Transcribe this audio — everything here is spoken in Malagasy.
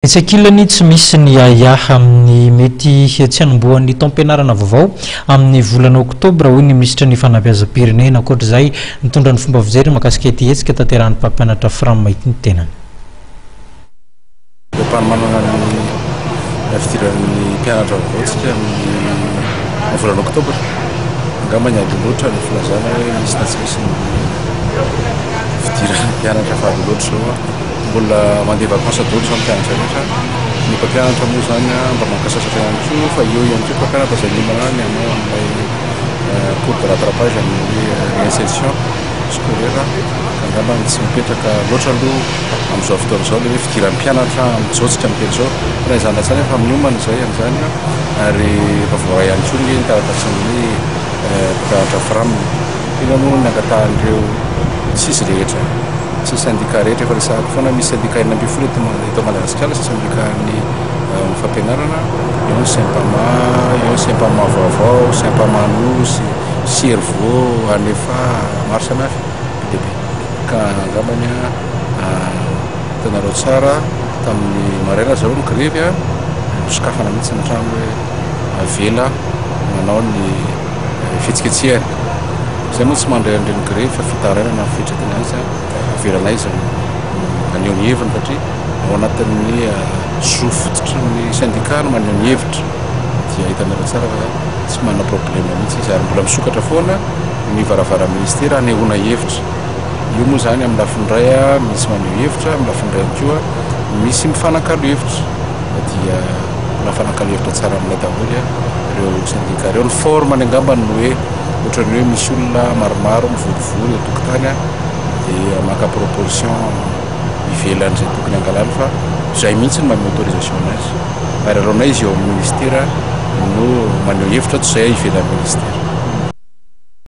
Etsy ankilany, tsy misy ny ahiahy amin'ny mety tsy hanombohan'ny taom-pianarana vaovao amin'ny volana oktobra, hoy ny minisitry ny Fanabeazam-pirenena. Ankoatra izay, nitondra ny fomba fijeriny mahakasika ity hetsika tanterahin'ny mpampianatra Fram ity ny tenany. Eo am-panomanana ny fidiran'ny mpianatra vaovao isika amin'ny volana oktobra. Angamba ny aloha loatra ny filazana hoe misy na tsy misy ny fidiran'ny mpianatra fa aloha loatra izao. Mbola mandeha vacances daholo izao ny mpianatra rehetra. Ny mpampianatra moa izany mba maka sasatra ihany koa fa eo ihany koa ny mpampianatra izay miomana ny hanao an'ilay cours de rattrapage amin'ny réinsertion scolaire. Angamba tsy mipetraka loatra aloha amin'izao fotoana izao ilay hoe fidiran'ny mpianatra amin'izao tsika miteny izao. Fa na izany na izany efa miomana izay amin'izany ary efa voaray ihany koa ny taratasin'ny mpampianatra fram. Inona moa ny angatahan'ireo tsy izy rehetra, tsy syndicat rehetra, efa resahako foana, misy syndicat 16 eto eto Madagasikara, sy syndicat-n'ny fampianarana, eo ny Sempama, eo ny Sempama vaovao, Sempama Nosy, Cerveau, Anefa, maro samihafa, be dia be. Ka angambany hitanareo tsara tamin'ny maraina zareo ny grevy, nosokafana mihitsy ny trano hoe avela manao ny fihetsiketsehana. Izay moa tsy mandray an'ireny grevy fa fitarainana ny fitratana azy, avelanay izy maneho ny heviny satria ao anatin'ny zo fototry ny syndicat ny maneho ny hevitra dia hitanareo tsara fa tsy manana problème mihitsy izy ary mbola misokatra foana ny varavaran'ny ministera hanehoana hevitra. Io moa izany amin'ny lafiny iray misy maneho hevitra, amin'ny lafiny iray ihany koa misy mifanakalo hevitra dia mbola mifanakalo hevitra tsara aminay daholo ireo syndicat ireo. Ny forme-ny angamba no hoe ohatran'ny hoe misy olona maromaro mivorivory eo an-tokotany dia maka proposition ivelan'izay tokony hangalany fa izay mihitsy no manome autorisation anazy ary aleonay izy eo amin'ny ministera no maneho hevitra toy izay ivelan'ny ministera.